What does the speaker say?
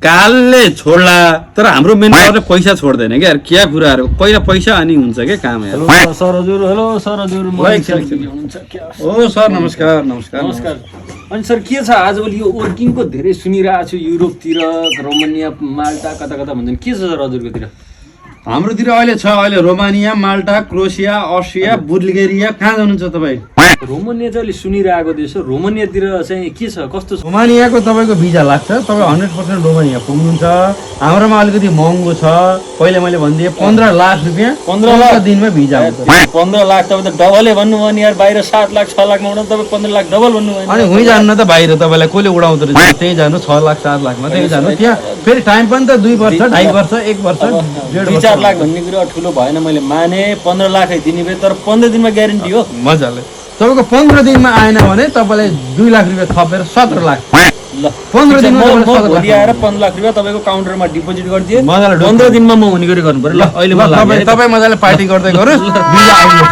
कालले छोड्ला तर हाम्रो मेन पैसा छोड्दैन क्या क्या कुराहरू पहिला पैसा अनि हुन्छ क्या काम यार। हेलो सर हजुर ओ सर नमस्कार नमस्कार नमस्कार। अनि सर के छ आजभोलि यो वर्किङको धेरै सुनिरहेको छु युरोपतिर रोमानिया माल्टा कता कता भन्छन् के छ सर हजुरकोतिर? हाम्रोतिर अहिले रोमानिया माल्टा क्रोएसिया अस्ट्रिया बुल्गेरिया कहाँ जानुहुन्छ तपाईँ? रोमानिया चाहिँ अहिले सुनिरहेको देश हो। रोमानियातिर चाहिँ के छ कस्तो छ? रोमानियाको तपाईँको भिजा लाग्छ, तपाईँ 100% रोमानिया पुग्नुहुन्छ। हाम्रोमा अलिकति महँगो छ, पहिले मैले भनिदिएँ 15 लाख रुपियाँ 15 लाख दिनमा भिजा हुन्छ। 15 लाख तपाईँ त डबलै भन्नुभयो नि यार, बाहिर 7 लाख 6 लाखमा उडाउनु तपाईँ 15 लाख डबल भन्नुभयो। अनि हुँ जानु त बाहिर तपाईँलाई कसले उडाउँदो रहेछ, त्यही जानु 6 लाख 7 लाखमा त्यही जानु। त्यहाँ फेरि टाइम पनि त 2 वर्ष 2.5 वर्ष 1 वर्ष 2-4 लाख भन्ने कुरा ठुलो भएन, मैले माने 15 लाखै दिने भए तर 15 दिनमा ग्यारेन्टी हो मजाले। तपाईँको 15 दिनमा आएन भने तपाईँलाई 2 लाख रुपियाँ थपेर 17 लाख। ल 15 दिनमा भोलि आएर 15 लाख रुपियाँ तपाईँको काउन्टरमा डिपोजिट गरिदिए, 15 दिनमा म हुने गरी गर्नु पर्यो। ल अहिले तपाईँ मजाले पार्टी गर्दै गर्नुहोस्, भिजा आउनु।